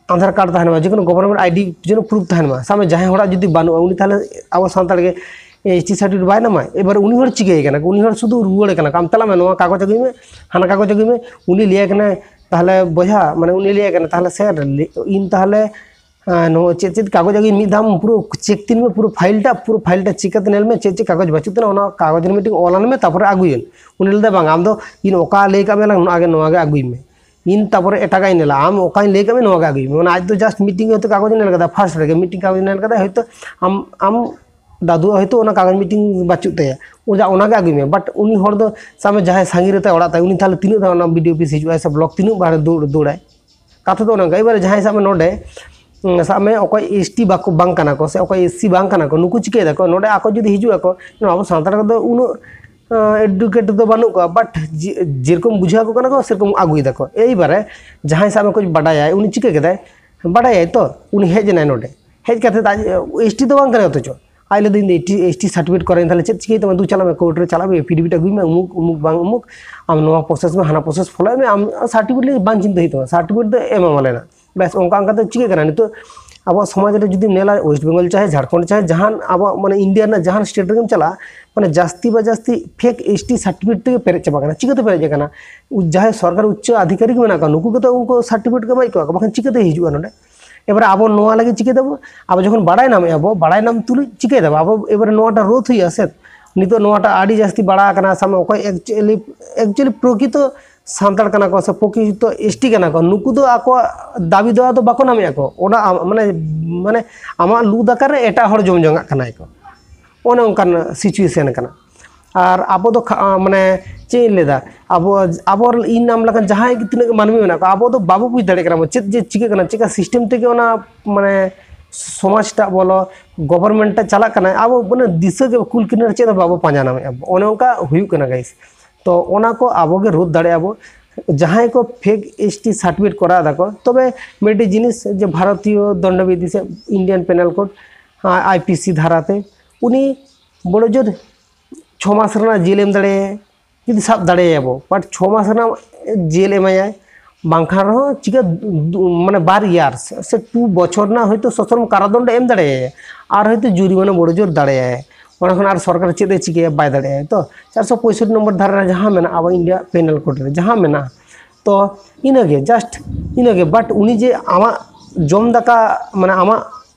ᱟᱫᱷᱟᱨ ᱠᱟᱨᱰ ᱛᱟᱦᱮᱱ ᱢᱟ, ᱡᱮᱠᱳᱱᱳ ᱜᱚᱵᱷᱚᱨᱱᱢᱮᱱᱴ ᱟᱭᱰᱤ ᱡᱮᱱᱚ ᱯᱨᱩᱯᱷ ᱛᱟᱦᱮᱱ ᱢᱟ᱾ ᱥᱟᱵ ᱢᱮ ᱡᱟᱦᱟᱸᱭ ᱦᱚᱲᱟᱜ ᱡᱩᱫᱤ ᱵᱟᱹᱱᱩᱜᱼᱟ, ᱩᱱᱤ ᱛᱟᱦᱚᱞᱮ ᱟᱵᱚ ᱥᱟᱱᱛᱟᱲ ᱜᱮ ᱮᱥ ᱴᱤ ᱥᱟᱨᱴᱤᱯᱷᱤᱠᱮᱴ ᱵᱟᱭ ᱧᱟᱢᱟ᱾ ᱮᱵᱟᱨ ᱩᱱᱤ ᱦᱚᱲ ᱪᱤᱠᱟᱹᱭᱮ ᱠᱟᱱᱟ ᱠᱚ? ᱩᱱᱤ ᱦᱚᱲ ᱥᱩᱫᱷᱩ ᱨᱩᱣᱟᱹᱲ ᱠᱟᱱᱟ ᱠᱚ, "ᱟᱢ ᱪᱟᱞᱟᱜ ᱢᱮ, ᱱᱚᱣᱟ ᱠᱟᱜᱚᱡᱽ ᱟᱹᱜᱩᱭ ᱢᱮ, ᱦᱟᱱᱟ ᱠᱟᱜᱚᱡᱽ ᱟᱹᱜᱩᱭ ᱢᱮ᱾" ᱩᱱᱤ ᱞᱟᱹᱭᱟᱭ ᱠᱟᱱᱟ, ᱛᱟᱦᱚᱞᱮ ᱵᱚᱭᱦᱟ, ᱢᱟᱱᱮ ᱩᱱᱤ ᱞᱟᱹᱭᱟᱭ ᱠᱟᱱᱟ, "ᱛᱟᱦᱚᱞᱮ ᱥᱮᱨ, ᱤᱧ ᱛᱟᱦᱚᱞᱮ ᱟᱨ ᱱᱚᱣᱟ ᱪᱮᱫ ᱪᱮᱫ ᱠᱟᱜᱚᱡᱽ ᱟᱹᱜᱩᱭ, ᱢᱤᱫ ᱫᱷᱟᱣ ᱯᱩᱨᱟᱹ ᱪᱮᱠ ᱛᱤᱧ ᱢᱮ, ᱯᱩᱨᱟᱹ ᱯᱷᱟᱭᱤᱞ ᱴᱟ, ᱯᱩᱨᱟᱹ ᱯᱷᱟᱭᱤᱞ ᱴᱟ ᱪᱮᱠ ᱠᱟᱛᱮ ᱧᱮᱞ ᱢᱮ, ᱪᱮᱫ ᱪᱮᱫ ᱠᱟᱜᱚᱡᱽ ᱵᱟᱹᱪᱩᱜ ᱛᱟᱦᱮᱱᱟ, ᱚᱱᱟ ᱠᱟᱜᱚᱡᱽ ᱨᱮ ᱢᱤᱫᱴᱤᱡ ᱚᱞ ᱟᱞᱮ ᱢᱮ, ᱛᱟᱨᱯᱚᱨᱮ ᱟᱹᱜᱩᱭᱟᱹᱧ᱾" ᱩᱱᱤ ᱞᱟᱹᱭᱫᱟ, "ᱵᱟᱝ, ᱟᱢ ᱫᱚ ᱤᱧ ᱚᱠᱟ ᱞᱟᱹᱭ ᱠᱟᱜ ᱢᱮ, ᱱᱚᱣᱟ ᱜᱮ, ᱱᱚᱣᱟ ᱜᱮ ᱟᱹᱜᱩᱭ ᱢᱮ, ᱤᱧ ᱛᱟᱨᱯᱚᱨᱮ ᱮᱴᱟᱜᱟᱜ ᱤᱧ ᱧᱮᱞᱟ, ᱟᱢ ᱚᱠᱟᱧ ᱞᱟᱹᱭ ᱠᱟᱜ ᱢᱮ, ᱱᱚᱣᱟ ᱜᱮ ᱟᱹᱜᱩᱭ ᱢᱮ᱾" ᱢᱟᱱᱮ ᱟᱡ ᱫᱚ ᱡᱟᱥᱴ ᱢᱤᱫᱴᱤᱡ ᱦᱚᱭᱛᱳ ᱠᱟᱜᱚᱡᱽ ᱧᱮᱞ ᱠᱟᱫᱟ, ᱯᱷᱟᱥᱴ ᱨᱮᱜᱮ ᱢᱤᱫᱴᱤᱡ ᱠᱟᱜᱚᱡᱽ ᱧᱮᱞ ᱠᱟᱫᱟ, ᱦᱚᱭᱛᱳ ᱟᱢ, ᱟᱢ ᱫᱟᱫᱩᱣᱟᱜ ᱦᱚᱭᱛᱳ ᱚᱱᱟ ᱠᱟᱜᱚᱡᱽ ᱢᱤᱫᱴᱤᱝ ᱵᱟᱹᱪᱩᱜ ᱛᱟᱭᱟ, ᱚᱱᱟ ᱚᱱᱟᱜᱮ ᱟᱹᱜᱩᱭ ᱢᱮ᱾ ᱵᱟᱴ ᱩᱱᱤ ᱦᱚᱲ ᱫᱚ ᱥᱟᱵ ᱢᱮ ᱡᱟᱦᱟᱸᱭ ᱥᱟᱺᱜᱤᱧ ᱨᱮ ᱛᱟᱭ ᱚᱲᱟᱜ ᱛᱟᱭ, ᱩᱱᱤ ᱛᱟᱦᱚᱞᱮ ᱛᱤᱱᱟᱹᱜ ᱫᱷᱟᱣ ᱚᱱᱟ ᱵᱤ ᱰᱤ ᱚᱯᱷᱤᱥ ᱦᱤᱡᱩᱜᱼᱟᱭ ᱥᱮ ᱵᱞᱚᱠ ᱛᱤᱱᱟᱹᱜ ᱵᱟᱨ ᱫᱟᱹᱲ ᱫᱟᱹᱲᱟᱭ? ᱠᱟᱛᱷᱟ ᱫᱚ ᱚᱱᱮ ᱚᱱᱠᱟ᱾ ᱮᱵᱟᱨᱮ ᱡᱟᱦᱟᱸᱭ ᱥᱟᱵ ᱢᱮ ᱱᱚᱰᱮ, ᱩᱸ, ᱥᱟᱵ ᱢᱮ ᱚᱠᱚᱭ ᱮᱥ ᱴᱤ ᱵᱟᱠᱚ, ᱵᱟᱝ ᱠᱟᱱᱟ ᱠᱚ ᱥᱮ ᱚᱠᱚᱭ ᱮᱥ ᱥᱤ ᱵᱟᱝ ᱠᱟᱱᱟ ᱠᱚ, ᱱᱩᱠᱩ ᱪᱤᱠᱟᱹᱭ ᱫᱟᱠᱚ? ᱱᱚᱰᱮ ᱟᱠᱚ ᱡᱩᱫᱤ ᱦᱤᱡᱩᱜ ᱟᱠᱚ, ᱱᱚᱣᱟ ᱟᱵᱚ ᱥᱟᱱᱛᱟᱲ ᱠᱚᱫᱚ ᱩᱱᱟᱹᱜ, ᱟᱸ, ᱮᱰᱩᱠᱮᱴᱮᱰ ᱫᱚ ᱵᱟᱹᱱᱩᱜ ᱠᱚᱣᱟ, ᱵᱟᱴ ᱡᱮ-, ᱡᱮᱨᱚᱠᱚᱢ ᱵᱩᱡᱷᱟᱹᱣ ᱟᱠᱚ ᱠᱟᱱᱟ ᱠᱚ ᱥᱮᱨᱚᱠᱚᱢ ᱟᱹᱜᱩᱭ ᱫᱟᱠᱚ᱾ ᱮᱭᱵᱟᱨᱮ ᱡᱟᱦᱟᱸᱭ ᱥᱟᱵ ᱢᱮ ᱠᱚ ᱵᱟᱰᱟᱭᱟᱭ, ᱩᱱᱤ ᱪᱤᱠᱟᱹ ᱠᱮᱫᱟᱭ? ᱵᱟᱰᱟᱭᱟᱭ ᱛᱚ, ᱩᱱᱤ ᱦᱮᱡ ᱮᱱᱟᱭ ᱱᱚᱰᱮ, ᱦᱮᱡ ᱠᱟᱛᱮ ᱟᱡ ᱮᱥ ᱴᱤ ᱫᱚ ᱵᱟᱝ ᱠᱟᱱᱟᱭ ᱚᱛᱷᱚᱪᱚ ᱟᱡ ᱞᱟᱹᱭ ᱫᱟ ᱤᱧ ᱫᱚ ᱮᱥ ᱴᱤ ᱥᱟᱨᱴᱤᱯᱷᱤᱠᱮᱴ ᱠᱚᱨᱟᱧ, ᱛᱟᱦᱚᱞᱮ ᱪᱮᱫ ᱪᱤᱠᱟᱹᱭ ᱛᱟᱢᱟ? ᱫᱩ ᱪᱟᱞᱟᱜ ᱢᱮ ᱠᱳᱨᱴ ᱨᱮ, ᱪᱟᱞᱟᱜ ᱢᱮ, ᱮᱯᱷᱤᱰᱮᱵᱷᱤᱴ ᱟᱹᱜᱩᱭ ᱢᱮ, ᱩᱢᱩᱠ ᱩᱢᱩᱠ ᱵᱟᱝ ᱩᱢᱩᱠ, ᱟᱢ ᱱᱚᱣᱟ ᱯᱨᱚᱥᱮᱥ ᱢᱮ, ᱦᱟᱱᱟ ᱯᱨᱚᱥᱮᱥ ᱯᱷᱚᱞᱳᱭ ᱢᱮ, ᱟᱢ ᱥᱟᱨᱴᱤᱯᱷᱤᱠᱮᱴ ᱞᱟᱹᱜᱤᱫ ᱵᱟᱝ ᱪᱤᱱᱛᱟᱹ ᱦᱩᱭᱩᱜ ᱛᱟᱢᱟ, ᱥᱟᱨᱴᱤᱯᱷᱤᱠᱮᱴ ᱫᱚ ᱮᱢ ᱟᱢᱟᱞᱮ ᱱᱟ᱾ ᱵᱮᱥ, ᱚᱱᱠᱟ ᱚᱱᱠᱟᱛᱮ ᱪᱤᱠᱟᱹᱜ ᱠᱟᱱᱟ ᱱᱤᱛᱚᱜ? ᱟᱵᱚᱣᱟᱜ ᱥᱚᱢᱟᱡᱽ ᱨᱮ ᱡᱩᱫᱤᱢ ᱧᱮᱞᱟ, ᱳᱭᱮᱥᱴ ᱵᱮᱝᱜᱚᱞ ᱪᱟᱦᱮ ᱡᱷᱟᱲᱠᱷᱚᱸᱰ ᱪᱟᱦᱮ ᱡᱟᱦᱟᱱ ᱟᱵᱚᱣᱟᱜ ᱢᱟᱱᱮ ᱤᱱᱰᱤᱭᱟ ᱨᱮᱱᱟᱜ ᱡᱟᱦᱟᱱ ᱥᱴᱮᱴ ᱨᱮᱜᱮᱢ ᱪᱟᱞᱟᱜᱼᱟ, ᱢᱟᱱᱮ ᱡᱟᱹᱥᱛᱤ ᱵᱟ ᱡᱟᱹᱥᱛᱤ ᱯᱷᱮᱠ ᱮᱥ ᱴᱤ ᱥᱟᱨᱴᱤᱯᱷᱤᱠᱮᱴ ᱛᱮᱜᱮ ᱯᱮᱨᱮᱡ ᱪᱟᱵᱟᱜ ᱠᱟᱱᱟ᱾ ᱪᱤᱠᱟᱹᱛᱮ ᱯᱮᱨᱮᱡ ᱟᱠᱟᱱᱟ? ᱩ-, ᱡᱟᱦᱟᱸᱭ ᱥᱚᱨᱠᱟᱨ ᱩᱪᱪᱚ ᱟᱫᱷᱤᱠᱟᱨᱤᱠ ᱢᱮᱱᱟᱜ ᱠᱚᱣᱟ, ᱱᱩᱠᱩ ᱜᱮᱛᱚ ᱩᱱᱠᱩ ᱥᱟᱨᱴᱤᱯᱷᱤᱠᱮᱴ ᱠᱚ ᱮᱢᱟᱭᱮᱫ ᱠᱚᱣᱟ, ᱵᱟᱠᱷᱟᱱ ᱪᱤᱠᱟᱹᱛᱮ ᱦᱤᱡᱩᱜᱼᱟ ᱱᱚᱰᱮ? ᱮᱵᱟᱨᱮ ᱟᱵᱚ ᱱᱚᱣᱟ ᱞᱟᱹᱜᱤᱫ ᱪᱤᱠᱟᱹᱭ ᱫᱟᱵᱚ? ᱟᱵᱚ ᱡᱚᱠᱷᱚᱱ ᱵᱟᱲᱟᱭ ᱧᱟᱢᱮᱫᱼᱟ ᱵᱚ, ᱵᱟᱲᱟᱭ ᱧᱟᱢ ᱛᱩᱞᱩᱡ ᱪᱤᱠᱟᱹᱭ ᱫᱟᱵᱚ? ᱟᱵᱚ ᱮᱵᱟᱨᱮ ᱱᱚᱣᱟᱴᱟᱜ ᱨᱳᱫᱷ ᱦᱩᱭᱩᱜᱼᱟ ᱥᱮ? ᱱᱤᱛᱚᱜ ᱱᱚᱣᱟᱴᱟᱜ ᱟᱹᱰᱤ ᱡᱟᱹᱥᱛᱤ ᱵᱟᱲᱟ ᱟᱠᱟᱱᱟ, ᱥᱟᱵ ᱢᱮ ᱚᱠᱚᱭ ᱮᱠᱪᱩᱭᱮᱞᱤ, ᱮᱠᱪᱩᱭᱮᱞᱤ ᱯᱨᱚᱠᱤᱛᱚ ᱥᱟᱱᱛᱟᱲ ᱠᱟᱱᱟ ᱠᱚ ᱥᱮ ᱯᱨᱚᱠᱤᱛᱚ ᱮᱥ ᱴᱤ ᱠᱟᱱᱟ ᱠᱚ, ᱱᱩᱠᱩ ᱫᱚ ᱟᱠᱚᱣᱟᱜ ᱫᱟᱹᱵᱤ ᱫᱟᱣᱟ ᱫᱚ ᱵᱟᱠᱚ ᱧᱟᱢᱮᱫᱼᱟ ᱠᱚ᱾ ᱚᱱᱟ ᱟᱢ-, ᱢᱟᱱᱮ, ᱢᱟᱱᱮ ᱟᱢᱟᱜ ᱞᱩ ᱫᱟᱠᱟ ᱨᱮ ᱮᱴᱟᱜ ᱦᱚᱲ ᱡᱚᱢ ᱡᱚᱝᱟᱜ ᱠᱟᱱᱟᱭ ᱠᱚ, ᱚᱱᱮ ᱚᱱᱠᱟᱱ ᱥᱤᱪᱩᱭᱮᱥᱚᱱ ᱠᱟᱱᱟ᱾ ᱟᱨ ᱟᱵᱚ ᱫᱚ ᱠᱷᱟ-, ᱢᱟᱱᱮ ᱪᱮᱫ ᱤᱧ ᱞᱟᱹᱭᱫᱟ, ᱟᱵᱚ, ᱟᱵᱚ ᱤᱧ ᱟᱢ ᱞᱮᱠᱟᱱ ᱡᱟᱦᱟᱸᱭ ᱜᱮ ᱛᱤᱱᱟᱹᱜ ᱜᱮ ᱢᱟᱹᱱᱢᱤ ᱢᱮᱱᱟᱜ ᱠᱚᱣᱟ, ᱟᱵᱚ ᱫᱚ ᱵᱟᱵᱚ ᱵᱩᱡᱽ ᱫᱟᱲᱮᱭᱟᱜ ᱠᱟᱱᱟ ᱵᱚ ᱪᱮᱫ ᱡᱮ ᱪᱤᱠᱟᱹᱜ ᱠᱟᱱᱟ, ᱪᱮᱫᱠᱟ ᱥᱤᱥᱴᱮᱢ ᱛᱮᱜᱮ ᱚᱱᱟ ᱢᱟᱱᱮ ᱥᱚᱢᱟᱡᱽᱴᱟᱜ ᱵᱚᱞᱚ, ᱜᱚᱵᱷᱚᱨᱱᱢᱮᱱᱴ ᱴᱟᱜ ᱪᱟᱞᱟᱜ ᱠᱟᱱᱟ, ᱟᱵᱚ ᱢᱟᱱᱮ ᱫᱤᱥᱟᱹ ᱜᱮ ᱠᱩᱞ ᱠᱤᱱᱟᱹᱨ ᱪᱮᱫ ᱦᱚᱸ ᱵᱟᱵᱚ ᱯᱟᱸᱡᱟ ᱧᱟᱢᱮᱫᱼᱟ᱾ ᱚᱱᱮ ᱚᱱᱠᱟ ᱦᱩᱭᱩᱜ ᱠᱟᱱᱟ ᱜᱟᱭᱤᱥ᱾ ᱛᱚ ᱚᱱᱟ ᱠᱚ ᱟᱵᱚ ᱜᱮ ᱨᱳᱫᱷ ᱫᱟᱲᱮᱭᱟᱜᱼᱟ ᱵᱚ, ᱡᱟᱦᱟᱸᱭ ᱠᱚ ᱯᱷᱮᱠ ᱮᱥ ᱴᱤ ᱥᱟᱨᱴᱤᱯᱷᱤᱠᱮᱴ ᱠᱚᱨᱟᱣ ᱫᱟᱠᱚ᱾ ᱛᱚᱵᱮ ᱢᱤᱫᱴᱤᱡ ᱡᱤᱱᱤᱥ ᱡᱮ ᱵᱷᱟᱨᱚᱛᱤᱭᱚ ᱫᱚᱱᱰᱚᱵᱤᱫᱷᱤ ᱥᱮ Indian penal code, I P C ᱫᱷᱟᱨᱟᱛᱮ ᱩᱱᱤ ᱵᱚᱲᱚ ᱡᱳᱨ ᱪᱷᱚ ᱢᱟᱥ ᱨᱮᱱᱟᱜ ᱡᱮᱞ ᱮᱢ ᱫᱟᱲᱮᱭᱟᱭᱟ, ᱡᱩᱫᱤ ᱥᱟᱵ ᱫᱟᱲᱮᱭᱟᱭᱟᱵᱚ, ᱵᱟᱴ ᱪᱷᱚ ᱢᱟᱥ ᱨᱮᱱᱟᱜ ᱡᱮᱞ ᱮᱢᱟᱭᱟᱭ, ᱵᱟᱝᱠᱷᱟᱱ ᱨᱮᱦᱚᱸ ᱪᱤᱠᱟᱹ ᱫᱩ-, ᱢᱟᱱᱮ ᱵᱟᱨ ᱤᱭᱟᱨ ᱥᱮ ᱴᱩ ᱵᱚᱪᱷᱚᱨ ᱨᱮᱱᱟᱜ ᱦᱚᱭᱛᱳ ᱥᱚᱥᱨᱚᱢ ᱠᱟᱨᱟᱫᱚᱱᱰ ᱮᱢ ᱫᱟᱲᱮᱭᱟᱭᱟ, ᱟᱨ ᱦᱚᱭᱛᱳ ᱡᱩᱨᱤᱢᱟᱱᱟ ᱵᱚᱲᱚ ᱡᱳᱨ ᱫᱟᱲᱮᱭᱟᱭᱟ᱾ ᱚᱱᱟ ᱠᱷᱚᱱ ᱟᱨ ᱥᱚᱨᱠᱟᱨ ᱪᱮᱫ ᱮ ᱪᱤᱠᱟᱹᱭᱟ? ᱵᱟᱭ ᱫᱟᱲᱮᱭᱟᱜᱼᱟ᱾ ᱛᱚ ᱪᱟᱨᱥᱚ ᱯᱚᱸᱭᱥᱚᱴᱴᱤ ᱱᱚᱢᱵᱚᱨ ᱫᱷᱟᱨᱟ ᱨᱮ ᱡᱟᱦᱟᱸ ᱢᱮᱱᱟᱜᱼᱟ ᱟᱵᱚ ᱤᱱᱰᱤᱭᱟ ᱯᱮᱱᱟᱞ ᱠᱳᱰ ᱨᱮ ᱡᱟᱦᱟᱸ ᱢᱮᱱᱟᱜᱼᱟ, ᱛᱚ ᱤᱱᱟᱹᱜᱮ, ᱡᱟᱥᱴ ᱤᱱᱟᱹᱜᱮ᱾ ᱵᱟᱴ ᱩᱱᱤ ᱡᱮ ᱟᱢᱟᱜ ᱡᱚᱢ ᱫᱟᱠᱟ, ᱢᱟᱱᱮ ᱟᱢᱟᱜ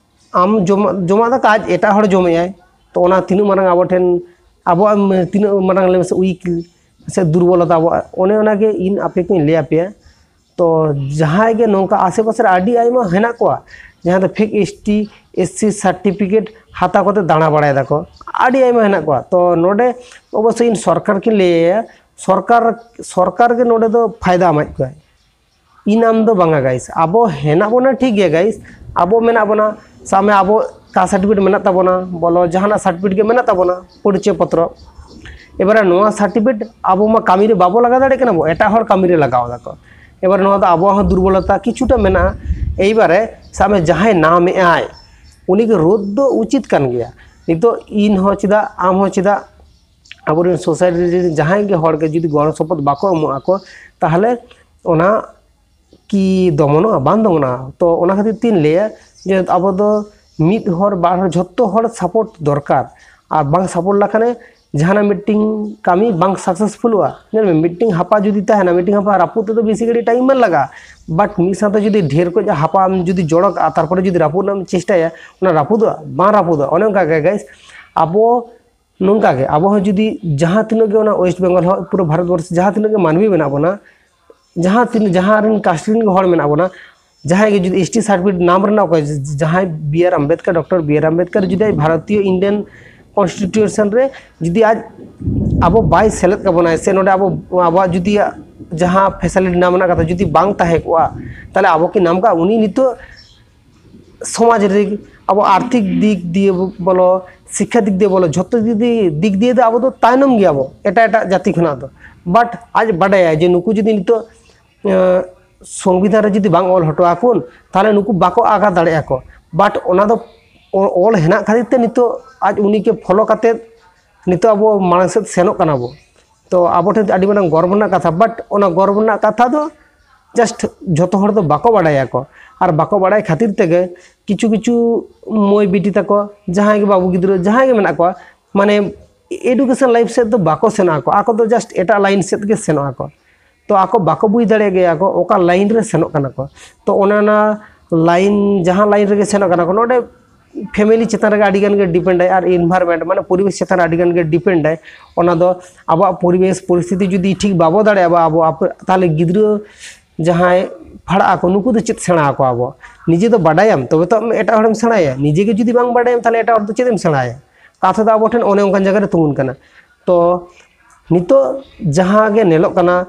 ᱟᱢ ᱡᱚᱢᱟᱜ, ᱡᱚᱢᱟᱜ ᱫᱟᱠᱟ ᱟᱡ ᱮᱴᱟᱜ ᱦᱚᱲ ᱡᱚᱢᱮᱜᱼᱟᱭ, ᱛᱚ ᱚᱱᱟ ᱛᱤᱱᱟᱹᱜ ᱢᱟᱨᱟᱝ ᱟᱵᱚ ᱴᱷᱮᱱ, ᱟᱵᱚᱣᱟᱜ ᱛᱤᱱᱟᱹᱜ ᱢᱟᱨᱟᱝ ᱞᱟᱹᱭ ᱢᱮᱥᱮ ᱩᱭᱤᱠ ᱥᱮ ᱫᱩᱨᱵᱚᱞᱚᱛᱟ ᱟᱵᱚᱣᱟᱜ, ᱚᱱᱮ ᱚᱱᱟᱜᱮ ᱤᱧ ᱟᱯᱮ ᱠᱚᱧ ᱞᱟᱹᱭ ᱟᱯᱮᱭᱟ᱾ ᱛᱚ ᱡᱟᱦᱟᱸᱭ ᱜᱮ ᱱᱚᱝᱠᱟ ᱟᱥᱮ ᱯᱟᱥᱮ ᱨᱮ ᱟᱹᱰᱤ ᱟᱭᱢᱟ ᱦᱮᱱᱟᱜ ᱠᱚᱣᱟ, ᱡᱟᱦᱟᱸ ᱫᱚ fake S T S C certificate ᱦᱟᱛᱟᱣ ᱠᱟᱛᱮ ᱫᱟᱬᱟ ᱵᱟᱲᱟᱭ ᱫᱟᱠᱚ, ᱟᱹᱰᱤ ᱟᱭᱢᱟ ᱦᱮᱱᱟᱜ ᱠᱚᱣᱟ᱾ ᱛᱚ ᱱᱚᱰᱮ ᱚᱵᱚᱥᱥᱳᱭ ᱤᱧ ᱥᱚᱨᱠᱟᱨ ᱠᱤᱱ ᱞᱟᱹᱭ ᱟᱭᱟ, ᱥᱚᱨᱠᱟᱨ ᱥᱚᱨᱠᱟᱨ ᱜᱮ ᱱᱚᱰᱮ ᱫᱚ ᱯᱷᱟᱭᱫᱟ ᱮᱢᱟᱭ ᱠᱚᱣᱟᱭ, ᱤᱱᱟᱢ ᱫᱚ ᱵᱟᱝᱟ ᱜᱟᱭᱤᱥ᱾ ᱟᱵᱚ ᱦᱮᱱᱟᱜ ᱵᱚᱱᱟ ᱴᱷᱤᱠ ᱜᱮᱭᱟ ᱜᱟᱭᱤᱥ, ᱟᱵᱚ ᱢᱮᱱᱟᱜ ᱵᱚᱱᱟ, ᱥᱟᱵ ᱢᱮ ᱟᱵᱚ ᱠᱟᱥᱴ ᱥᱟᱨᱴᱤᱯᱷᱤᱠᱮᱴ ᱢᱮᱱᱟᱜ ᱛᱟᱵᱚᱱᱟ, ᱵᱚᱞᱚ ᱡᱟᱦᱟᱱᱟᱜ ᱥᱟᱨᱴᱤᱯᱷᱤᱠᱮᱴ ᱜᱮ ᱢᱮᱱᱟᱜ ᱛᱟᱵᱚᱱᱟ, ᱯᱚᱨᱤᱪᱚᱭ ᱯᱚᱛᱨᱚ᱾ ᱮᱵᱟᱨᱮ ᱱᱚᱣᱟ ᱥᱟᱨᱴᱤᱯᱷᱤᱠᱮᱴ ᱟᱵᱚ ᱢᱟ ᱠᱟᱹᱢᱤ ᱨᱮ ᱵᱟᱵᱚ ᱞᱟᱜᱟᱣ ᱫᱟᱲᱮᱭᱟᱜ ᱠᱟᱱᱟ, ᱵᱚ ᱮᱴᱟᱜ ᱦᱚᱲ ᱠᱟᱹᱢᱤ ᱨᱮ ᱞᱟᱜᱟᱣ ᱫᱟᱠᱚ᱾ ᱮᱵᱟᱨ ᱱᱚᱣᱟ ᱫᱚ ᱟᱵᱚᱣᱟᱜ ᱦᱚᱸ ᱫᱩᱨᱵᱚᱞᱚᱛᱟ ᱠᱤᱪᱷᱩᱴᱟ ᱢᱮᱱᱟᱜᱼᱟ᱾ ᱮᱭᱵᱟᱨᱮ ᱥᱟᱵ ᱢᱮ ᱡᱟᱦᱟᱸᱭ ᱱᱟᱢ ᱮᱜ ᱟᱭ, ᱩᱱᱤ ᱜᱮ ᱨᱳᱫ ᱫᱚ ᱩᱪᱤᱛ ᱠᱟᱱ ᱜᱮᱭᱟ᱾ ᱱᱤᱛᱚᱜ ᱤᱧ ᱦᱚᱸ ᱪᱮᱫᱟᱜ, ᱟᱢ ᱦᱚᱸ ᱪᱮᱫᱟᱜ, ᱟᱵᱚᱨᱮᱱ ᱥᱳᱥᱟᱭᱴᱤ ᱨᱮᱱ ᱡᱟᱦᱟᱸᱭ ᱜᱮ ᱦᱚᱲ ᱜᱮ ᱡᱩᱫᱤ ᱜᱚᱲᱚ ᱥᱚᱯᱚᱦᱚᱫ ᱵᱟᱠᱚ ᱮᱢᱚᱜ ᱟᱠᱚ, ᱛᱟᱦᱚᱞᱮ ᱚᱱᱟ ᱠᱤ ᱫᱚᱢᱚᱱᱚᱜᱼᱟ? ᱵᱟᱝ ᱫᱚᱢᱚᱱᱚᱜᱼᱟ᱾ ᱛᱚ ᱚᱱᱟ ᱠᱷᱟᱹᱛᱤᱨ ᱛᱤᱧ ᱞᱟᱹᱭᱟ ᱡᱮ ᱟᱵᱚ ᱫᱚ ᱢᱤᱫ ᱦᱚᱲ ᱵᱟᱨ ᱦᱚᱲ ᱡᱷᱚᱛᱚ ᱦᱚᱲ ᱥᱟᱯᱳᱨᱴ ᱫᱚᱨᱠᱟᱨ, ᱟᱨ ᱵᱟᱝ ᱥᱟᱯᱳᱨᱴ ᱞᱮᱠᱷᱟᱱᱮ ᱡᱟᱦᱟᱱᱟᱜ ᱢᱤᱫᱴᱤᱝ ᱠᱟᱹᱢᱤ ᱵᱟᱝ ᱥᱟᱠᱥᱮᱥᱯᱷᱩᱞᱚᱜᱼᱟ᱾ ᱧᱮᱞ ᱢᱮ, ᱢᱤᱫᱴᱤᱝ ᱦᱟᱯᱟ ᱡᱩᱫᱤ ᱛᱟᱦᱮᱱᱟ, ᱢᱤᱫᱴᱤᱝ ᱦᱟᱯᱟ ᱨᱟᱹᱯᱩᱫ ᱛᱮᱫᱚ ᱵᱮᱥᱤ ᱜᱷᱟᱹᱲᱤᱡ ᱴᱟᱭᱤᱢ ᱵᱟᱝ ᱞᱟᱜᱟᱜᱼᱟ, ᱵᱟᱴ ᱢᱤᱫ ᱥᱟᱶᱛᱮ ᱡᱩᱫᱤ ᱰᱷᱮᱨ ᱠᱚᱡ ᱦᱟᱯᱟᱢ ᱡᱩᱫᱤ ᱡᱚᱲᱚ ᱠᱟᱜᱼᱟ, ᱛᱟᱨᱯᱚᱨᱮ ᱡᱩᱫᱤ ᱨᱟᱹᱯᱩᱫ ᱨᱮᱱᱟᱜ ᱮᱢ ᱪᱮᱥᱴᱟᱭᱟ, ᱚᱱᱟ ᱨᱟᱹᱯᱩᱫᱚᱜᱼᱟ? ᱵᱟᱝ ᱨᱟᱹᱯᱩᱫᱚᱜᱼᱟ᱾ ᱚᱱᱮ ᱚᱱᱠᱟ ᱜᱮ ᱜᱟᱭᱤᱥ, ᱟᱵᱚ ᱱᱚᱝᱠᱟ ᱜᱮ, ᱟᱵᱚ ᱦᱚᱸ ᱡᱩᱫᱤ ᱡᱟᱦᱟᱸ ᱛᱤᱱᱟᱹᱜ ᱜᱮ ᱚᱱᱟ ᱳᱭᱮᱥᱴ ᱵᱮᱝᱜᱚᱞ ᱦᱚᱸ ᱯᱩᱨᱟᱹ ᱵᱷᱟᱨᱚᱛ ᱵᱚᱨᱥ ᱡᱟᱦᱟᱸ ᱛᱤᱱᱟᱹᱜ ᱜᱮ ᱢᱟᱹᱱᱢᱤ ᱢᱮᱱᱟᱜ ᱵᱚᱱᱟ, ᱡᱟᱦᱟᱸ ᱛᱤᱱᱟᱹᱜ, ᱡᱟᱦᱟᱸ ᱨᱮᱱ ᱠᱟᱥᱴ ᱨᱮᱱ ᱦᱚᱲ ᱢᱮᱱᱟᱜ ᱵᱚᱱᱟ, ᱡᱟᱦᱟᱸᱭ ᱜᱮ ᱡᱩᱫᱤ ᱮᱥ ᱴᱤ ᱥᱟᱨᱴᱤᱯᱷᱤᱠᱮᱴ ᱱᱟᱢ ᱨᱮᱱᱟᱜ ᱚᱠᱚᱭ, ᱡᱟᱦᱟᱸᱭ B R Ambedkar, doctor B R Ambedkar ᱡᱩᱫᱤ ᱟᱡ ᱵᱷᱟᱨᱚᱛᱤᱭᱚ ᱤᱱᱰᱤᱭᱟᱱ ᱠᱚᱱᱥᱴᱤᱴᱤᱭᱩᱥᱚᱱ ᱨᱮ ᱡᱩᱫᱤ ᱟᱡ ᱟᱵᱚ ᱵᱟᱭ ᱥᱮᱞᱮᱫ ᱠᱟᱵᱚᱱᱟᱭ, ᱥᱮ ᱱᱚᱰᱮ ᱟᱵᱚ, ᱟᱵᱚᱣᱟᱜ ᱡᱩᱫᱤ ᱡᱟᱦᱟᱸ ᱯᱷᱮᱥᱟᱞᱤᱴᱤ ᱱᱟᱢ ᱨᱮᱱᱟᱜ ᱠᱟᱛᱷᱟ ᱡᱩᱫᱤ ᱵᱟᱝ ᱛᱟᱦᱮᱸ ᱠᱚᱜᱼᱟ, ᱛᱟᱦᱚᱞᱮ ᱟᱵᱚ ᱠᱤ ᱱᱟᱢ ᱠᱟᱜ ᱩᱱᱤ ᱱᱤᱛᱚᱜ ᱥᱚᱢᱟᱡᱽ ᱨᱮ ᱟᱵᱚ ᱟᱨᱛᱷᱤᱠ ᱫᱤᱠ ᱫᱤᱭᱮ ᱵᱚᱞᱚ, ᱥᱤᱠᱠᱷᱟ ᱫᱤᱠ ᱫᱤᱭᱮ ᱵᱚᱞᱚ, ᱡᱷᱚᱛᱚ ᱡᱩᱫᱤ ᱫᱤᱠ ᱫᱤᱭᱮ ᱫᱚ ᱟᱵᱚ ᱫᱚ ᱛᱟᱭᱱᱚᱢ ᱜᱮᱭᱟᱵᱚ ᱮᱴᱟᱜ ᱮᱴᱟᱜ ᱡᱟᱹᱛᱤ ᱠᱷᱚᱱᱟᱜ ᱫᱚ᱾ ᱵᱟᱴ ᱟᱡ ᱵᱟᱰᱟᱭᱟ ᱡᱮ ᱱᱩᱠᱩ ᱡᱩᱫᱤ ᱱᱤᱛᱚᱜ, ᱮᱸ, ᱥᱚᱝᱵᱤᱫᱷᱟᱱ ᱨᱮ ᱡᱩᱫᱤ ᱵᱟᱝ ᱚᱞ ᱦᱚᱴᱚ ᱟᱠᱚᱱ, ᱛᱟᱦᱚᱞᱮ ᱱᱩᱠᱩ ᱵᱟᱠᱚ ᱟᱜᱟ ᱫᱟᱲᱮᱭᱟᱜᱼᱟ ᱠᱚ᱾ ᱵᱟᱴ ᱚᱱᱟ ᱫᱚ ᱚ-, ᱚᱞ ᱦᱮᱱᱟᱜ ᱠᱷᱟᱹᱛᱤᱨ ᱛᱮ ᱱᱤᱛᱚᱜ ᱟᱡ ᱩᱱᱤ ᱜᱮ ᱯᱷᱚᱞᱳ ᱠᱟᱛᱮᱫ ᱱᱤᱛᱚᱜ ᱟᱵᱚ ᱢᱟᱲᱟᱝ ᱥᱮᱫ ᱥᱮᱱᱚᱜ ᱠᱟᱱᱟ ᱵᱚ᱾ ᱛᱚ ᱟᱵᱚ ᱴᱷᱮᱱ ᱟᱹᱰᱤ ᱢᱟᱨᱟᱝ ᱜᱚᱨᱵ ᱨᱮᱱᱟᱜ ᱠᱟᱛᱷᱟ, ᱵᱟᱴ ᱚᱱᱟ ᱜᱚᱨᱵ ᱨᱮᱱᱟᱜ ᱠᱟᱛᱷᱟ ᱫᱚ ᱡᱟᱥᱴ ᱡᱷᱚᱛᱚ ᱦᱚᱲ ᱫᱚ ᱵᱟᱠᱚ ᱵᱟᱲᱟᱭᱟᱠᱚ᱾ ᱟᱨ ᱵᱟᱠᱚ ᱵᱟᱲᱟᱭ ᱠᱷᱟᱹᱛᱤᱨ ᱛᱮᱜᱮ ᱠᱤᱪᱷᱩ ᱠᱤᱪᱷᱩ ᱢᱟᱹᱭ ᱵᱤᱴᱤ ᱛᱟᱠᱚ, ᱡᱟᱦᱟᱸᱭ ᱜᱮ ᱵᱟᱹᱵᱩ ᱜᱤᱫᱽᱨᱟᱹ ᱡᱟᱦᱟᱸᱭ ᱜᱮ ᱢᱮᱱᱟᱜ ᱠᱚᱣᱟ, ᱢᱟᱱᱮ ᱮᱰᱩᱠᱮᱥᱚᱱ ᱞᱟᱭᱤᱯᱷ ᱥᱮᱫ ᱫᱚ ᱵᱟᱠᱚ ᱥᱮᱱᱚᱜ ᱟᱠᱚ, ᱟᱠᱚ ᱫᱚ ᱡᱟᱥᱴ ᱮᱴᱟᱜ ᱞᱟᱭᱤᱱ ᱥᱮᱫ ᱜᱮ ᱥᱮᱱᱚᱜ ᱟᱠᱚ᱾ ᱛᱚ ᱟᱠᱚ ᱵᱟᱠᱚ ᱵᱩᱡᱽ ᱫᱟᱲᱮᱭᱟᱜ ᱜᱮᱭᱟ ᱠᱚ ᱚᱠᱟ ᱞᱟᱭᱤᱱ ᱨᱮ ᱥᱮᱱᱚᱜ ᱠᱟᱱᱟ ᱠᱚ᱾ ᱛᱚ ᱚᱱᱮ ᱚᱱᱟ ᱞᱟᱭᱤᱱ, ᱡᱟᱦᱟᱸ ᱞᱟᱭᱤᱱ ᱨᱮᱜᱮ ᱥᱮᱱᱚᱜ ᱠᱟᱱᱟ ᱠᱚ, ᱱᱚᱰᱮ ᱯᱷᱮᱢᱮᱞᱤ ᱪᱮᱛᱟᱱ ᱨᱮᱜᱮ ᱟᱹᱰᱤ ᱜᱟᱱ ᱜᱮ ᱰᱤᱯᱮᱱᱰ ᱟᱭ, ᱟᱨ ᱤᱱᱵᱷᱟᱨᱢᱮᱱᱴ ᱢᱟᱱᱮ ᱯᱚᱨᱤᱵᱮᱥ ᱪᱮᱛᱟᱱ ᱨᱮ ᱟᱹᱰᱤ ᱜᱟᱱ ᱜᱮ ᱰᱤᱯᱮᱱᱰ ᱟᱭ᱾ ᱚᱱᱟ ᱫᱚ ᱟᱵᱚᱣᱟᱜ ᱯᱚᱨᱤᱵᱮᱥ ᱯᱚᱨᱤᱥᱛᱷᱤᱛᱤ ᱡᱩᱫᱤ ᱴᱷᱤᱠ ᱵᱟᱵᱚ ᱫᱟᱲᱮᱭᱟᱜᱼᱟ, ᱟᱵᱚ, ᱟᱵᱚ ᱛᱟᱦᱚᱞᱮ ᱜᱤᱫᱽᱨᱟᱹ ᱡᱟᱦᱟᱸᱭ ᱯᱷᱟᱲᱟᱜ ᱟᱠᱚ, ᱱᱩᱠᱩ ᱫᱚ ᱪᱮᱫ ᱥᱮᱬᱟ ᱟᱠᱚᱣᱟ ᱵᱚ? ᱱᱤᱡᱮ ᱫᱚ ᱵᱟᱰᱟᱭᱟᱢ, ᱛᱚᱵᱮ ᱛᱚ ᱟᱢ ᱮᱴᱟᱜ ᱦᱚᱲᱮᱢ ᱥᱮᱬᱟᱭᱟ᱾ ᱱᱤᱡᱮ ᱜᱮ ᱡᱩᱫᱤ ᱵᱟᱝ ᱵᱟᱰᱟᱭᱟᱢ, ᱛᱟᱦᱚᱞᱮ ᱮᱴᱟᱜ ᱦᱚᱲ ᱫᱚ ᱪᱮᱫ ᱮᱢ ᱥᱮᱬᱟᱭᱟ? ᱠᱟᱛᱷᱟ ᱫᱚ ᱟᱵᱚ ᱴᱷᱮᱱ ᱚᱱᱮ ᱚᱱᱠᱟᱱ ᱡᱟᱭᱜᱟ ᱨᱮ ᱛᱤᱸᱜᱩᱱ ᱠᱟᱱᱟ᱾ ᱛᱚ ᱱᱤᱛᱚᱜ ᱡᱟᱦᱟᱸ ᱜᱮ ᱧᱮᱞᱚᱜ ᱠᱟᱱᱟ,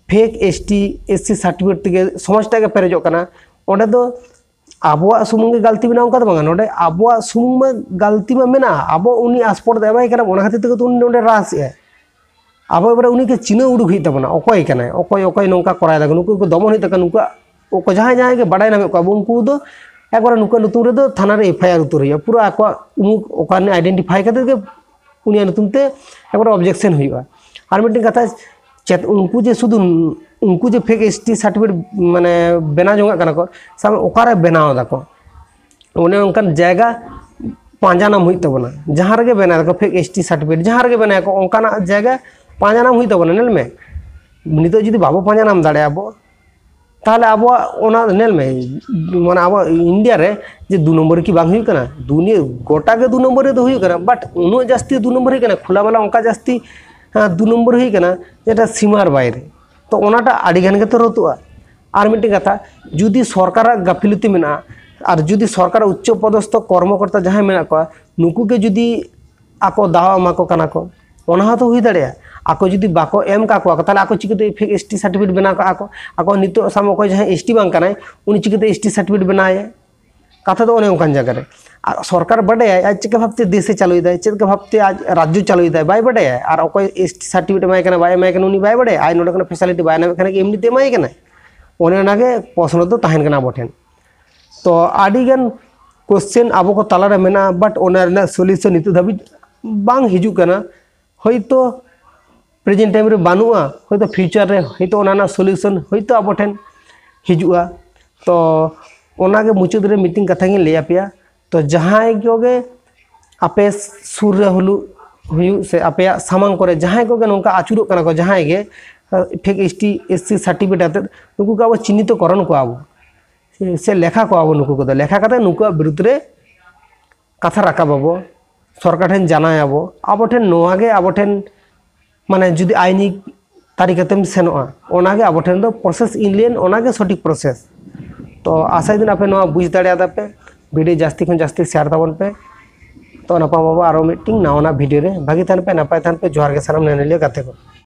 fake S T S C certificate ᱛᱮᱜᱮ ᱥᱚᱢᱟᱡᱽ ᱴᱟᱜ ᱜᱮ ᱯᱮᱨᱮᱡᱚᱜ ᱠᱟᱱᱟ᱾ ᱚᱸᱰᱮ ᱫᱚ ᱟᱵᱚᱣᱟᱜ ᱥᱩᱢᱩᱝ ᱜᱮ ᱜᱟᱹᱞᱛᱤ ᱢᱮᱱᱟᱜᱼᱟ, ᱚᱱᱠᱟ ᱫᱚ ᱵᱟᱝᱟ᱾ ᱱᱚᱰᱮ ᱟᱵᱚᱣᱟᱜ ᱥᱩᱢᱩᱝ ᱢᱟ ᱜᱟᱹᱞᱛᱤ ᱢᱟ ᱢᱮᱱᱟᱜᱼᱟ, ᱟᱵᱚ ᱩᱱᱤ ᱟᱥᱯᱚᱨ ᱫᱚ ᱮᱢᱟᱭ ᱠᱟᱱᱟ, ᱚᱱᱟ ᱠᱷᱟᱹᱛᱤᱨ ᱛᱮᱜᱮ ᱛᱚ ᱩᱱᱤ ᱱᱚᱰᱮ ᱨᱟᱥ ᱮᱜᱼᱟᱭ᱾ ᱟᱵᱚ ᱮᱵᱟᱨᱮ ᱩᱱᱤ ᱜᱮ ᱪᱤᱱᱦᱟᱹ ᱩᱰᱩᱠ ᱦᱩᱭᱩᱜ ᱛᱟᱵᱚᱱᱟ, ᱚᱠᱚᱭ ᱠᱟᱱᱟᱭ, ᱚᱠᱚᱭ ᱚᱠᱚᱭ ᱱᱚᱝᱠᱟ ᱠᱚᱨᱟᱣ ᱫᱟᱠᱚ, ᱱᱩᱠᱩ ᱠᱚ ᱫᱚᱢᱚᱱ ᱦᱩᱭᱩᱜ ᱛᱟᱠᱚᱣᱟ, ᱱᱩᱠᱩᱣᱟᱜ ᱚᱠᱚᱭ ᱡᱟᱦᱟᱸᱭ ᱡᱟᱦᱟᱸᱭ ᱜᱮ ᱵᱟᱰᱟᱭ ᱧᱟᱢᱮᱫ ᱠᱚᱣᱟ ᱵᱚ, ᱩᱱᱠᱩ ᱫᱚ ᱮᱠᱵᱟᱨᱮ ᱱᱩᱠᱩᱣᱟᱜ ᱧᱩᱛᱩᱢ ᱨᱮᱫᱚ ᱛᱷᱟᱱᱟ ᱨᱮ ᱮᱯᱷ ᱟᱭ ᱟᱨ ᱩᱛᱟᱹᱨ ᱦᱩᱭᱩᱜᱼᱟ, ᱯᱩᱨᱟᱹ ᱟᱠᱚᱣᱟᱜ ᱩᱢᱩᱠ ᱚᱠᱟᱨᱮ ᱟᱭᱰᱮᱱᱴᱤᱯᱷᱟᱭ ᱠᱟᱛᱮ ᱜᱮ ᱩᱱᱤᱭᱟᱜ ᱧᱩᱛᱩᱢ ᱛᱮ ᱮᱠᱵᱟᱨᱮ ᱚᱵᱡᱮᱠᱥᱮᱱ ᱦᱩᱭᱩᱜᱼᱟ᱾ ᱟᱨ ᱢᱤᱫᱴᱮᱱ ᱠᱟᱛᱷᱟ, ᱪᱮᱫ ᱩᱱᱠᱩ ᱡᱮ ᱥᱩᱫᱷᱩ ᱩᱱᱠᱩ ᱡᱮ ᱯᱷᱮᱠ ᱮᱥ ᱴᱤ ᱥᱟᱨᱴᱤᱯᱷᱤᱠᱮᱴ ᱢᱟᱱᱮ ᱵᱮᱱᱟᱣ ᱡᱚᱝᱟᱜ ᱠᱟᱱᱟ ᱠᱚ, ᱥᱟᱵ ᱢᱮ ᱚᱠᱟᱨᱮ ᱵᱮᱱᱟᱣ ᱫᱟᱠᱚ, ᱚᱱᱮ ᱚᱱᱠᱟᱱ ᱡᱟᱭᱜᱟ ᱯᱟᱸᱡᱟ ᱧᱟᱢ ᱦᱩᱭᱩᱜ ᱛᱟᱵᱚᱱᱟ᱾ ᱡᱟᱦᱟᱸ ᱨᱮᱜᱮ ᱵᱮᱱᱟᱣ ᱫᱟᱠᱚ ᱯᱷᱮᱠ ᱮᱥ ᱴᱤ ᱥᱟᱨᱴᱤᱯᱷᱤᱠᱮᱴ, ᱡᱟᱦᱟᱸ ᱨᱮᱜᱮ ᱵᱮᱱᱟᱣ ᱟᱠᱚ, ᱚᱱᱠᱟᱱᱟᱜ ᱡᱟᱭᱜᱟ ᱯᱟᱸᱡᱟ ᱧᱟᱢ ᱦᱩᱭᱩᱜ ᱛᱟᱵᱚᱱᱟ᱾ ᱧᱮᱞ ᱢᱮ, ᱱᱤᱛᱚᱜ ᱡᱩᱫᱤ ᱵᱟᱵᱚ ᱯᱟᱸᱡᱟ ᱧᱟᱢ ᱫᱟᱲᱮᱭᱟᱜᱼᱟ ᱵᱚ, ᱛᱟᱦᱚᱞᱮ ᱟᱵᱚᱣᱟᱜ ᱚᱱᱟ ᱧᱮᱞ ᱢᱮ, ᱢᱟᱱᱮ ᱟᱵᱚ ᱤᱱᱰᱤᱭᱟ ᱨᱮ ᱡᱮ ᱫᱩ ᱱᱚᱢᱵᱚᱨ ᱠᱤ ᱵᱟᱝ ᱦᱩᱭᱩᱜ ᱠᱟᱱᱟ? ᱫᱩᱱᱤᱭᱟᱹ ᱜᱚᱴᱟ ᱜᱮ ᱫᱩ ᱱᱚᱢᱵᱚᱨ ᱨᱮᱫᱚ ᱦᱩᱭᱩᱜ ᱠᱟᱱᱟ, but ᱩᱱᱟᱹᱜ ᱡᱟᱹᱥᱛᱤ ᱫᱩ ᱱᱚᱢᱵᱚᱨ ᱦᱩᱭᱩᱜ ᱠᱟᱱᱟ, ᱠᱷᱩᱞᱟᱢᱮᱞᱟ ᱚᱱᱠᱟ ᱡᱟᱹᱥᱛᱤ, ᱦᱮᱸ, ᱫᱩ ᱱᱚᱢᱵᱚᱨ ᱦᱩᱭᱩᱜ ᱠᱟᱱᱟ, ᱡᱮᱴᱟ ᱥᱤᱢᱟᱨ ᱵᱟᱭᱨᱮ᱾ ᱛᱚ ᱚᱱᱟᱴᱟᱜ ᱟᱹᱰᱤ ᱜᱟᱱ ᱜᱮᱛᱚ ᱨᱚᱫᱚᱜᱼᱟ᱾ ᱟᱨ ᱢᱤᱫᱴᱮᱱ ᱠᱟᱛᱷᱟ, ᱡᱩᱫᱤ ᱥᱚᱨᱠᱟᱨᱟᱜ ᱜᱟᱯᱷᱤᱞᱚᱛᱤ ᱢᱮᱱᱟᱜᱼᱟ, ᱟᱨ ᱡᱩᱫᱤ ᱥᱚᱨᱠᱟᱨᱟᱜ ᱩᱪᱪᱚ ᱯᱚᱫᱚᱥᱛᱷᱚ ᱠᱚᱨᱢᱚᱠᱚᱨᱛᱟ ᱡᱟᱦᱟᱸᱭ ᱢᱮᱱᱟᱜ ᱠᱚᱣᱟ, ᱱᱩᱠᱩ ᱜᱮ ᱡᱩᱫᱤ ᱟᱠᱚ ᱫᱟᱣ ᱮᱢᱟ ᱠᱚ ᱠᱟᱱᱟ ᱠᱚ, ᱚᱱᱟ ᱦᱚᱸᱛᱚ ᱦᱩᱭ ᱫᱟᱲᱮᱭᱟᱜᱼᱟ᱾ ᱟᱠᱚ ᱡᱩᱫᱤ ᱵᱟᱠᱚ ᱮᱢ ᱠᱟ ᱠᱚᱣᱟ ᱠᱚ, ᱛᱟᱦᱚᱞᱮ ᱟᱠᱚ ᱪᱤᱠᱟᱹᱛᱮ ᱯᱷᱮᱠ ᱮᱥ ᱴᱤ ᱥᱟᱨᱴᱤᱯᱷᱤᱠᱮᱴ ᱵᱮᱱᱟᱣ ᱠᱟᱜᱼᱟ ᱠᱚ? ᱟᱠᱚ ᱱᱤᱛᱚᱜ ᱥᱟᱵ ᱢᱮ ᱚᱠᱚᱭ ᱡᱟᱦᱟᱸᱭ ᱮᱥ ᱴᱤ ᱵᱟᱝ ᱠᱟᱱᱟᱭ, ᱩᱱᱤ ᱪᱤᱠᱟᱹᱛᱮ ᱮᱥ ᱴᱤ ᱥᱟᱨᱴᱤᱯᱷᱤᱠᱮᱴ ᱵᱮᱱᱟᱣᱟᱭᱟ? ᱠᱟᱛᱷᱟ ᱫᱚ ᱚᱱᱮ ᱚᱱᱠᱟᱱ ᱡᱟᱭᱜᱟ ᱨᱮ᱾ ᱟᱨ ᱥᱚᱨᱠᱟᱨ ᱵᱟᱰᱟᱭᱟᱭ ᱟᱡ ᱪᱮᱫ ᱞᱮᱠᱟ ᱵᱷᱟᱵᱛᱮ ᱫᱮᱥᱮ ᱪᱟᱹᱞᱩᱭᱮᱫᱟᱭ, ᱪᱮᱫ ᱞᱮᱠᱟ ᱵᱷᱟᱵᱛᱮ ᱟᱡ ᱨᱟᱡᱽᱡᱚ ᱪᱟᱹᱞᱩᱭᱮᱫᱟᱭ, ᱵᱟᱭ ᱵᱟᱰᱟᱭᱟ? ᱟᱨ ᱚᱠᱚᱭ ᱮᱥ ᱴᱤ ᱥᱟᱨᱴᱤᱯᱷᱤᱠᱮᱴ ᱮᱢᱟᱭ ᱠᱟᱱᱟ ᱵᱟᱭ ᱮᱢᱟᱭ ᱠᱟᱱᱟ ᱩᱱᱤ ᱵᱟᱭ ᱵᱟᱰᱟᱭᱟ? ᱟᱡ ᱱᱚᱰᱮ ᱠᱷᱚᱱᱟᱜ ᱯᱷᱮᱥᱟᱞᱤᱴᱤ ᱵᱟᱭ ᱧᱟᱢᱮᱫ ᱠᱷᱟᱱ ᱠᱤ ᱮᱢᱱᱤ ᱛᱮ ᱮᱢᱟᱭ ᱠᱟᱱᱟᱭ? ᱚᱱᱮ ᱚᱱᱟᱜᱮ ᱯᱨᱚᱥᱱᱚ ᱫᱚ ᱛᱟᱦᱮᱱ ᱠᱟᱱᱟ ᱟᱵᱚ ᱴᱷᱮᱱ᱾ ᱛᱚ ᱟᱹᱰᱤᱜᱟᱱ ᱠᱚᱥᱪᱮᱱ ᱟᱵᱚ ᱠᱚ ᱛᱟᱞᱟᱨᱮ ᱢᱮᱱᱟᱜᱼᱟ, but ᱚᱱᱟ ᱨᱮᱱᱟᱜ ᱥᱚᱞᱤᱭᱩᱥᱚᱱ ᱱᱤᱛᱚᱜ ᱫᱷᱟᱹᱵᱤᱡ ᱵᱟᱝ ᱦᱤᱡᱩᱜ ᱠᱟᱱᱟ᱾ ᱦᱚᱭᱛᱳ ᱯᱨᱮᱡᱮᱱᱴ ᱴᱟᱭᱤᱢ ᱨᱮ ᱵᱟᱹᱱᱩᱜᱼᱟ, ᱦᱚᱭᱛᱳ ᱯᱷᱤᱭᱩᱪᱟᱨ ᱨᱮ ᱦᱚᱭᱛᱳ ᱚᱱᱟ ᱨᱮᱱᱟᱜ ᱥᱚᱞᱤᱭᱩᱥᱚᱱ ᱦᱚᱭᱛᱳ ᱟᱵᱚ ᱴᱷᱮᱱ ᱦᱤᱡᱩᱜᱼᱟ᱾ ᱛᱚ ᱚᱱᱟᱜᱮ ᱢᱩᱪᱟᱹᱫ ᱨᱮ ᱢᱤᱫᱴᱮᱱ ᱠᱟᱛᱷᱟ ᱜᱤᱧ ᱞᱟᱹᱭ ᱟᱯᱮᱭᱟ᱾ ᱛᱚ ᱡᱟᱦᱟᱸᱭ ᱠᱚᱜᱮ ᱟᱯᱮ ᱥᱩᱨ ᱨᱮ ᱦᱩᱞᱩ-, ᱦᱩᱭᱩᱜ ᱥᱮ ᱟᱯᱮᱭᱟᱜ ᱥᱟᱢᱟᱝ ᱠᱚᱨᱮ ᱡᱟᱦᱟᱸᱭ ᱠᱚᱜᱮ ᱱᱚᱝᱠᱟ ᱟᱹᱪᱩᱨᱚᱜ ᱠᱟᱱᱟ ᱠᱚ, ᱡᱟᱦᱟᱸᱭ ᱜᱮ fake S T S C certificate ᱟᱛᱮᱫ, ᱱᱩᱠᱩ ᱠᱚ ᱟᱵᱚ ᱪᱤᱱᱦᱤᱛᱚ ᱠᱚᱨᱚᱱ ᱠᱚᱣᱟ ᱵᱚ᱾ ᱥᱮ, ᱥᱮ ᱞᱮᱠᱷᱟ ᱠᱚᱣᱟ ᱵᱚ ᱱᱩᱠᱩ ᱠᱚᱫᱚ᱾ ᱞᱮᱠᱷᱟ ᱠᱟᱛᱮ ᱱᱩᱠᱩᱣᱟᱜ ᱵᱤᱨᱩᱫᱽ ᱨᱮ ᱠᱟᱛᱷᱟ ᱨᱟᱠᱟᱵ ᱟᱵᱚ, ᱥᱚᱨᱠᱟᱨ ᱴᱷᱮᱱ ᱡᱟᱱᱟᱭ ᱟᱵᱚ᱾ ᱟᱵᱚ ᱴᱷᱮᱱ ᱱᱚᱣᱟ ᱜᱮ, ᱟᱵᱚ ᱴᱷᱮᱱ ᱢᱟᱱᱮ ᱡᱩᱫᱤ ᱟᱭᱤᱱᱤ ᱛᱟᱹᱨᱤ ᱠᱟᱛᱮᱢ ᱥᱮᱱᱚᱜᱼᱟ, ᱚᱱᱟᱜᱮ ᱟᱵᱚ ᱴᱷᱮᱱ ᱫᱚ ᱯᱨᱚᱥᱮᱥ ᱤᱧ ᱞᱟᱹᱭᱟᱹᱧ, ᱚᱱᱟᱜᱮ ᱥᱚᱴᱷᱤᱠ ᱯᱨᱚᱥᱮᱥ᱾ ᱛᱚ ᱟᱥᱟᱭ ᱫᱤᱱ ᱟᱯᱮ ᱱᱚᱣᱟ ᱵᱩᱡᱽ ᱫᱟᱲᱮᱭᱟᱫᱟ ᱯᱮ, ᱵᱷᱤᱰᱤᱭᱳ ᱡᱟᱹᱥᱛᱤ ᱠᱷᱚᱱ ᱡᱟᱹᱥᱛᱤ ᱥᱮᱭᱟᱨ ᱛᱟᱵᱚᱱ ᱯᱮ᱾ ᱛᱚ ᱱᱟᱯᱟᱭ ᱵᱟᱵᱟ ᱟᱨᱚ ᱢᱤᱫᱴᱤᱝ ᱱᱟᱣᱟᱱᱟᱜ ᱵᱷᱤᱰᱤᱭᱳ ᱨᱮ ᱵᱷᱟᱹᱜᱤ ᱛᱟᱦᱮᱱ ᱯᱮ, ᱱᱟᱯᱟᱭ ᱛᱟᱦᱮᱱ ᱯᱮ᱾ ᱡᱚᱦᱟᱨ ᱜᱮ ᱥᱟᱱᱟᱢ ᱧᱮᱧᱮᱞᱤᱭᱟᱹ ᱜᱟᱛᱮ ᱠᱚ᱾